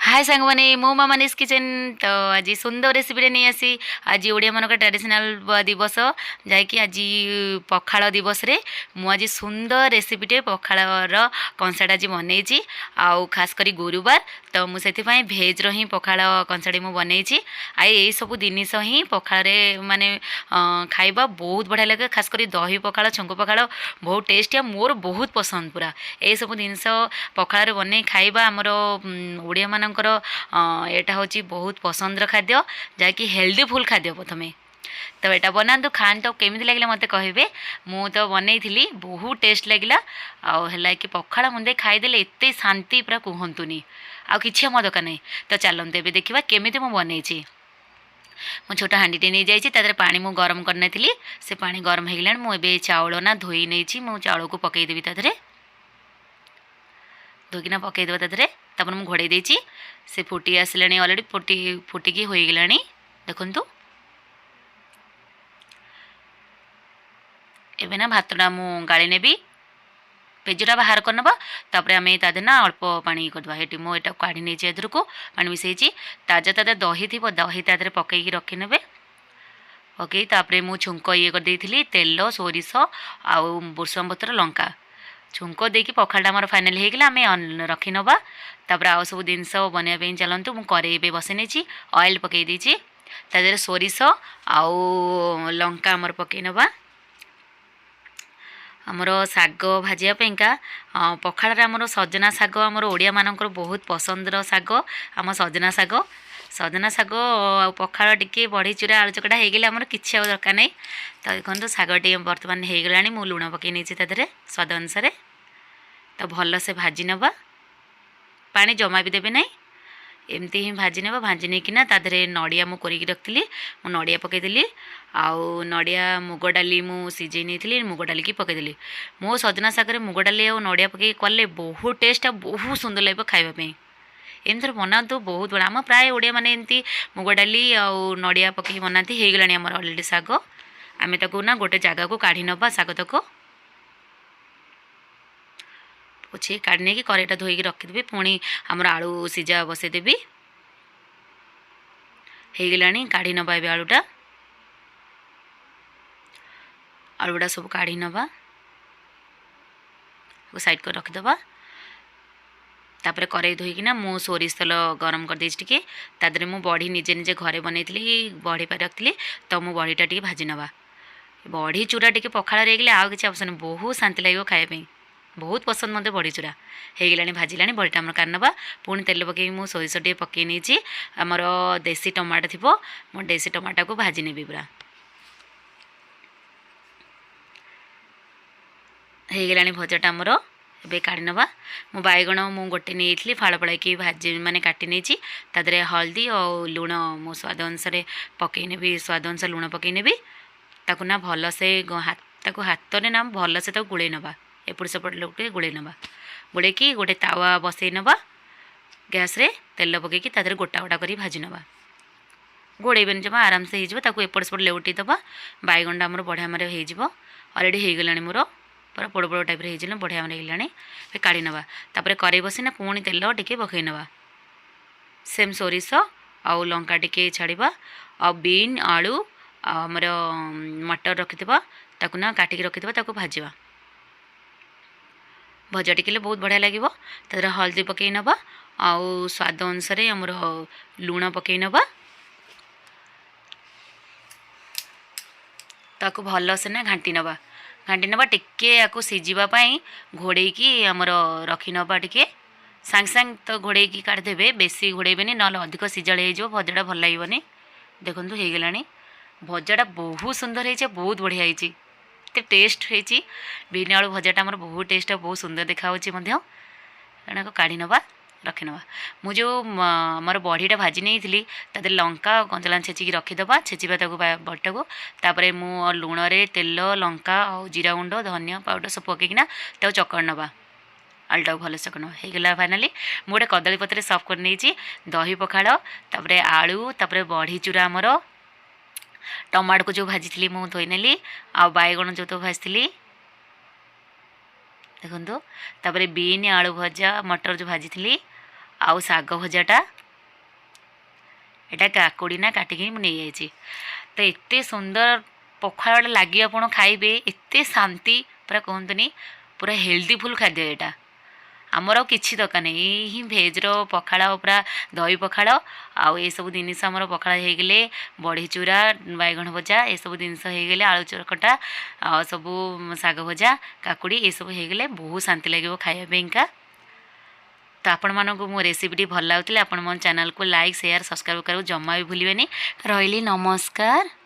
ହାଏ ସାଙ୍ଗମାନେ, ମୁଁ ମାମାନିସ୍ କିଚେନ୍। ତ ଆଜି ସୁନ୍ଦର ରେସିପିରେ ନେଇ ଆସି ଆଜି ଓଡ଼ିଆମାନଙ୍କ ଟ୍ରାଡ଼ିସନାଲ୍ ଦିବସ ଯାଇକି ଆଜି ପଖାଳ ଦିବସରେ ମୁଁ ଆଜି ସୁନ୍ଦର ରେସିପିଟେ ପଖାଳର କଂସାଟା ଆଜି ବନେଇଛି। ଆଉ ଖାସ କରି ଗୁରୁବାର, ତ ମୁଁ ସେଥିପାଇଁ ଭେଜ୍ର ହିଁ ପଖାଳ କଂସାଟି ମୁଁ ବନେଇଛି। ଆଉ ଏଇସବୁ ଜିନିଷ ହିଁ ପଖାଳରେ ମାନେ ଖାଇବା ବହୁତ ବଢ଼ିଆ ଲାଗେ। ଖାସ କରି ଦହି ପଖାଳ, ଛୁଙ୍କ ପଖାଳ ବହୁତ ଟେଷ୍ଟି ଆଉ ମୋର ବହୁତ ପସନ୍ଦ ପୁରା। ଏଇସବୁ ଜିନିଷ ପଖାଳରେ ବନେଇ ଖାଇବା ଆମର ଓଡ଼ିଆମାନଙ୍କର ଏଇଟା ହେଉଛି ବହୁତ ପସନ୍ଦର ଖାଦ୍ୟ, ଯାହାକି ହେଲ୍ଦି ଫୁଲ୍ ଖାଦ୍ୟ ପ୍ରଥମେ। ତ ଏଇଟା ବନାନ୍ତୁ, ଖାଆନ୍ତୁ ଆଉ କେମିତି ଲାଗିଲା ମୋତେ କହିବେ। ମୁଁ ତ ବନେଇଥିଲି, ବହୁତ ଟେଷ୍ଟ ଲାଗିଲା। ଆଉ ହେଲା କି ପଖାଳ ମୁନ୍ଦେ ଖାଇଦେଲେ ଏତେ ଶାନ୍ତି ପୁରା କୁହନ୍ତୁନି, ଆଉ କିଛି ଆମ ଦରକାର ନାହିଁ। ତ ଚାଲନ୍ତୁ ଏବେ ଦେଖିବା କେମିତି ମୁଁ ବନେଇଛି। ମୁଁ ଛୋଟ ହାଣ୍ଡିଟେ ନେଇଯାଇଛି, ତା ଦେହରେ ପାଣି ମୁଁ ଗରମ କରିନେଇଥିଲି। ସେ ପାଣି ଗରମ ହେଇଗଲାଣି। ମୁଁ ଏବେ ଚାଉଳ ନା ଧୋଇ ନେଇଛି, ମୁଁ ଚାଉଳକୁ ପକାଇଦେବି ତା ଦେହରେ। ଧୋଇକିନା ପକାଇଦେବା ତା ଦେହରେ। ତାପରେ ମୁଁ ଘୋଡ଼େଇ ଦେଇଛି। ସେ ଫୁଟି ଆସିଲାଣି ଅଲରେଡ଼ି, ଫୁଟିକି ହୋଇଗଲାଣି ଦେଖନ୍ତୁ। ଏବେ ନା ଭାତଟା ମୁଁ ଗାଳି ନେବି, ପେଜଟା ବାହାର କରିନେବା। ତାପରେ ଆମେ ତା ଦେହରେ ନା ଅଳ୍ପ ପାଣି କରିଦେବା। ଏଠି ମୁଁ ଏଇଟା କାଢ଼ି ନେଇଛି, ଏଥିରକୁ ପାଣି ମିଶାଇଛି। ତାଜା ତାଜା ଦହି ଥିବ, ଦହି ତା ଦେହରେ ପକାଇକି ରଖିନେବେ ପକେଇ। ତାପରେ ମୁଁ ଛୁଙ୍କ ଇଏ କରିଦେଇଥିଲି, ତେଲ, ସୋରିଷ ଆଉ ଭୃସଙ୍ଗ ପତ୍ର, ଲଙ୍କା ଛୁଙ୍କ ଦେଇକି ପଖାଳଟା ଆମର ଫାଇନାଲ୍ ହେଇଗଲା। ଆମେ ରଖିନେବା। ତାପରେ ଆଉ ସବୁ ଜିନିଷ ବନେଇବା ପାଇଁ ଚାଲନ୍ତୁ। ମୁଁ କରେଇ ଏବେ ବସେଇ ନେଇଛି, ଅଏଲ୍ ପକାଇ ଦେଇଛି, ତା ଦେହରେ ସୋରିଷ ଆଉ ଲଙ୍କା ଆମର ପକାଇ ନେବା। ଆମର ଶାଗ ଭାଜିବା ପାଇଁକା ପଖାଳରେ ଆମର ସଜନା ଶାଗ, ଆମର ଓଡ଼ିଆମାନଙ୍କର ବହୁତ ପସନ୍ଦର ଶାଗ ଆମ ସଜନା ଶାଗ। ସଜନା ଶାଗ ଆଉ ପଖାଳ ଟିକେ ବଢ଼ି ଚୁରା, ଆଳୁ ଚକଟା ହେଇଗଲେ ଆମର କିଛି ଆଉ ଦରକାର ନାହିଁ। ତ ଦେଖନ୍ତୁ, ଶାଗ ଟିକେ ବର୍ତ୍ତମାନ ହେଇଗଲାଣି। ମୁଁ ଲୁଣ ପକାଇ ନେଇଛି ତା ଦେହରେ ସ୍ୱାଦ ଅନୁସାରେ। ତ ଭଲସେ ଭାଜି ନେବା, ପାଣି ଜମା ବି ଦେବେ ନାହିଁ, ଏମିତି ହିଁ ଭାଜି ନେବା। ଭାଜି ନେଇକିନା ତା ଦେହରେ ନଡ଼ିଆ ମୁଁ କରିକି ରଖିଥିଲି, ମୁଁ ନଡ଼ିଆ ପକାଇଦେଲି। ଆଉ ନଡ଼ିଆ, ମୁଗ ଡାଲି ମୁଁ ସିଝେଇ ନେଇଥିଲି, ମୁଗ ଡାଲିକି ପକାଇଦେଲି। ମୋ ସଜନା ଶାଗରେ ମୁଗ ଡାଲି ଆଉ ନଡ଼ିଆ ପକାଇକି କଲେ ବହୁତ ଟେଷ୍ଟ ଆଉ ବହୁତ ସୁନ୍ଦର ଲାଗିବ ଖାଇବା ପାଇଁ। ଏମିତି ଥରେ ବନାନ୍ତୁ, ବହୁତ ବଢ଼ିଆ। ଆମ ପ୍ରାୟ ଓଡ଼ିଆମାନେ ଏମିତି ମୁଗ ଡାଲି ଆଉ ନଡ଼ିଆ ପକାଇକି ବନାନ୍ତି। ହେଇଗଲାଣି ଆମର ଅଲରେଡ଼ି ଶାଗ। ଆମେ ତାକୁ ନା ଗୋଟେ ଜାଗାକୁ କାଢ଼ି ନେବା। ଶାଗ ତାକୁ ପୋଛିକି କାଢ଼ି ନେଇକି କରେଇଟା ଧୋଇକି ରଖିଦେବି। ପୁଣି ଆମର ଆଳୁ ସିଝା ବସେଇଦେବି। ହେଇଗଲାଣି, କାଢ଼ି ନେବା ଏବେ ଆଳୁଟା। ଆଳୁଗୁଡ଼ା ସବୁ କାଢ଼ି ନେବା, ସାଇଡ଼୍ କରି ରଖିଦେବା। ତାପରେ କରେଇ ଧୋଇକିନା ମୁଁ ସୋରିଷ ତେଲ ଗରମ କରିଦେଇଛି ଟିକେ। ତା ଦେହରେ ମୁଁ ବଢ଼ି ନିଜେ ନିଜେ ଘରେ ବନେଇଥିଲି, ବଢ଼ି ପାରି ରଖିଥିଲି, ତ ମୁଁ ବଢ଼ିଟା ଟିକେ ଭାଜି ନେବା। ବଢ଼ି ଚୁରା ଟିକେ ପଖାଳରେ ହେଇଗଲେ ଆଉ କିଛି ଆବଶ୍ୟକ ନାହିଁ, ବହୁତ ଶାନ୍ତି ଲାଗିବ ଖାଇବା ପାଇଁ। ବହୁତ ପସନ୍ଦ ମୋତେ ବଢ଼ି ଚୁରା। ହେଇଗଲାଣି, ଭାଜିଲାଣି ବଢ଼ିଟା ଆମର, କାଢ଼ି ନେବା। ପୁଣି ତେଲ ପକାଇକି ମୁଁ ସୋରିଷ ଟିକେ ପକାଇ ନେଇଛି। ଆମର ଦେଶୀ ଟମାଟୋ ଥିବ, ମୁଁ ଦେଶୀ ଟମାଟୋକୁ ଭାଜି ନେବି ପୁରା। ହେଇଗଲାଣି ଭଜାଟା ଆମର, ଏବେ କାଢ଼ି ନେବା। ମୁଁ ବାଇଗଣ ମୁଁ ଗୋଟେ ନେଇଥିଲି, ଫାଳ ଫାଳକି ଭାଜି ମାନେ କାଟି ନେଇଛି। ତା ଦେହରେ ହଳଦୀ ଆଉ ଲୁଣ ମୁଁ ସ୍ୱାଦ ଅନୁସାରେ ପକାଇ ନେବି। ସ୍ୱାଦ ଅନୁସାରେ ଲୁଣ ପକାଇ ନେବି। ତାକୁ ନା ଭଲସେ ତାକୁ ହାତରେ ନା ଭଲସେ ତାକୁ ଗୋଳେଇ ନେବା, ଏପଟ ସେପଟ ଟିକେ ଗୋଳେଇ ନେବା। ଗୋଳେଇକି ଗୋଟେ ତାୱା ବସେଇ ନେବା ଗ୍ୟାସ୍ରେ, ତେଲ ପକାଇକି ତା ଦେହରେ ଗୋଟା ଗୋଟା କରି ଭାଜି ନେବା। ଗୋଳେଇବେନି ଜମା, ଆରାମସେ ହେଇଯିବ। ତାକୁ ଏପଟ ସେପଟ ଲେଉଟେଇ ଦେବା। ବାଇଗଣଟା ଆମର ବଢ଼ିଆ ଆମର ହେଇଯିବ। ଅଲରେଡ଼ି ହେଇଗଲାଣି ମୋର, ପୁରା ପୋଡ଼ ପୋଡ଼ ଟାଇପ୍ର ହେଇଯିବ, ବଢ଼ିଆ ଆମର ହେଇଗଲାଣି। କାଢ଼ି ନେବା। ତାପରେ କରେଇ ବସିନା ପୁଣି ତେଲ ଟିକେ ପକାଇ ନେବା। ସେମ୍ ସୋରିଷ ଆଉ ଲଙ୍କା ଟିକେ ଛାଡ଼ିବା। ଆଉ ବିନ୍, ଆଳୁ ଆଉ ଆମର ମଟର ରଖିଥିବା, ତାକୁ ନା କାଟିକି ରଖିଥିବା, ତାକୁ ଭାଜିବା। ଭଜା ଟିକେ ହେଲେ ବହୁତ ବଢ଼ିଆ ଲାଗିବ। ତା ଦେହରେ ହଳଦୀ ପକାଇ ନେବା ଆଉ ସ୍ୱାଦ ଅନୁସାରେ ଆମର ଲୁଣ ପକାଇ ନେବା। ତାକୁ ଭଲସେ ନା ଘାଣ୍ଟି ନେବା, ଘାଣ୍ଟି ନେବା ଟିକେ। ୟାକୁ ସିଝିବା ପାଇଁ ଘୋଡ଼େଇକି ଆମର ରଖିନେବା ଟିକେ। ସାଙ୍ଗେ ସାଙ୍ଗେ ତ ଘୋଡ଼େଇକି କାଢ଼ିଦେବେ, ବେଶୀ ଘୋଡ଼େଇବେନି, ନହେଲେ ଅଧିକ ସିଝାଳି ହେଇଯିବ, ଭଜାଟା ଭଲ ଲାଗିବନି। ଦେଖନ୍ତୁ, ହେଇଗଲାଣି ଭଜାଟା, ବହୁତ ସୁନ୍ଦର ହେଇଛି, ବହୁତ ବଢ଼ିଆ ହେଇଛି, ଏତେ ଟେଷ୍ଟ ହେଇଛି। ବିନ୍ ଆଳୁ ଭଜାଟା ଆମର ବହୁତ ଟେଷ୍ଟ ଆଉ ବହୁତ ସୁନ୍ଦର ଦେଖାହେଉଛି ମଧ୍ୟ। ଏଟାକୁ କାଢ଼ି ନେବା, ରଖିନେବା। ମୁଁ ଯେଉଁ ଆମର ବଢ଼ିଟା ଭାଜି ନେଇଥିଲି, ତା ଦେହରେ ଲଙ୍କା ଆଉ କଞ୍ଚା ଲଙ୍କା ଛେଚିକି ରଖିଦେବା, ଛେଚିବା ତାକୁ ବଢ଼ିଟାକୁ। ତାପରେ ମୁଁ ଲୁଣରେ ତେଲ, ଲଙ୍କା ଆଉ ଜିରା ଗୁଣ୍ଡ, ଧନିଆ ପାଉଡ଼ର ସବୁ ପକାଇକିନା ତାକୁ ଚକଡ଼ି ନେବା। ଆଳୁଟାକୁ ଭଲସେ ଚକଡ଼ି ନେବା। ହେଇଗଲା ଫାଇନାଲି। ମୁଁ ଗୋଟେ କଦଳୀ ପତ୍ରରେ ସର୍ଭ କରିନେଇଛି ଦହି ପଖାଳ, ତାପରେ ଆଳୁ, ତାପରେ ବଢ଼ି ଚୁରା, ଆମର ଟମାଟୋକୁ ଯେଉଁ ଭାଜିଥିଲି ମୁଁ ଧୋଇ ନେଲି, ଆଉ ବାଇଗଣ ଯେଉଁ ତ ଭାଜିଥିଲି ଦେଖନ୍ତୁ, ତାପରେ ବିନ୍ ଆଳୁ ଭଜା, ମଟର ଯେଉଁ ଭାଜିଥିଲି। ଆଉ ଶାଗ ଭଜାଟା ଏଇଟା କାକୁଡ଼ି ନା କାଟିକି ମୁଁ ନେଇଯାଇଛି। ତ ଏତେ ସୁନ୍ଦର ପଖାଳଟା ଲାଗିବ, ଆପଣ ଖାଇବେ, ଏତେ ଶାନ୍ତି ପୁରା କୁହନ୍ତୁନି। ପୁରା ହେଲ୍ଦିଫୁଲ୍ ଖାଦ୍ୟ ଏଇଟା। ଆମର ଆଉ କିଛି ଦରକାର ନାହିଁ। ଏଇ ହିଁ ଭେଜ୍ର ପଖାଳ, ପୁରା ଦହି ପଖାଳ ଆଉ ଏସବୁ ଜିନିଷ ଆମର ପଖାଳ ହେଇଗଲେ, ବଢ଼ି ଚୁରା, ବାଇଗଣ ଭଜା, ଏସବୁ ଜିନିଷ ହେଇଗଲେ, ଆଳୁ ଚକଟା ଆଉ ସବୁ ଶାଗ ଭଜା, କାକୁଡ଼ି, ଏସବୁ ହେଇଗଲେ ବହୁତ ଶାନ୍ତି ଲାଗିବ ଖାଇବା ପାଇଁକା। ତ ଆପଣମାନଙ୍କୁ ମୋ ରେସିପିଟି ଭଲ ଲାଗୁଥିଲେ ଆପଣ ମୋ ଚ୍ୟାନେଲକୁ ଲାଇକ୍, ସେୟାର, ସବସ୍କ୍ରାଇବ୍ କରିବାକୁ ଜମା ବି ଭୁଲିବେନି। ରହିଲି, ନମସ୍କାର।